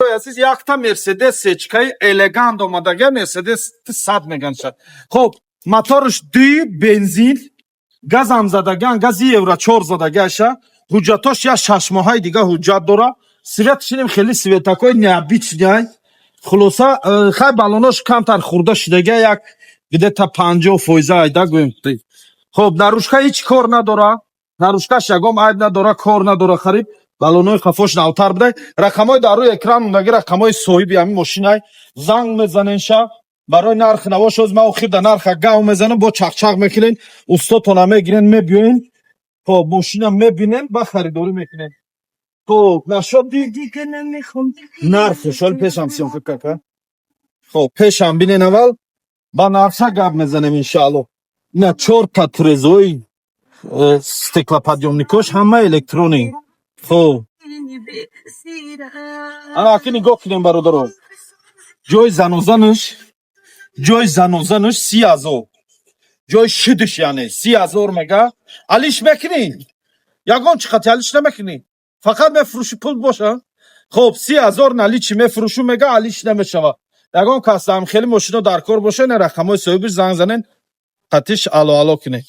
Бародарои азиз, якта Мерседес сечкаи элегант омадага, Мерседес 100 меган шад. Хоб, моторш ди бензин, газам задаган, гази евро 4 задагаша. Ҳуҷҷатош як 6 моҳаи дига ҳуҷҷат дора. Светшинем хеле светакои необычный. Хулоса, хай, балонош камтар хурда шудага, як где-то 50% айда гӯем. Хоб, наружка ҳеҷ кор надора. Наружкаш ягом айб надора, кор надора, хариб. Балонои қафош навтар будай. Рақамҳои дар рӯи экран мондаги, рақамҳои соҳиби ҳамин мошинай. Занг мезанен ша. Барои нархи навош оз ман охир да нарха гав мезанам, бо чақчақ мекунен, устотона мегирен, мебиёен. Хоб, мошина мебинен, ба харидорӣ мекунен. Хоб, нашод Дига намехом. нархи шол пешам съёмка кака. Хоб, пешам бинен аввал, ба нарха гап мезанем, иншаалло. Ина чорта трезои стеклоподъёмникош ҳама электронӣ. Хоб, ана аки нигоҳ кунем, бародаро. Ҷои занозанаш 30 000, ҷои шидиш, яъне 30 000 мега. Алиш мекунӣ? Ягон чӣ қати алиш намекунӣ, фақат мефурӯши, пул боша. Хоб, 30 000 наличный мефурӯшу мега, алиш намешава. Ягон кас ҳам хеле мошино дар кор боша, ина рақамҳои соҳибиш, занг занен, қатиш ало ало кунед.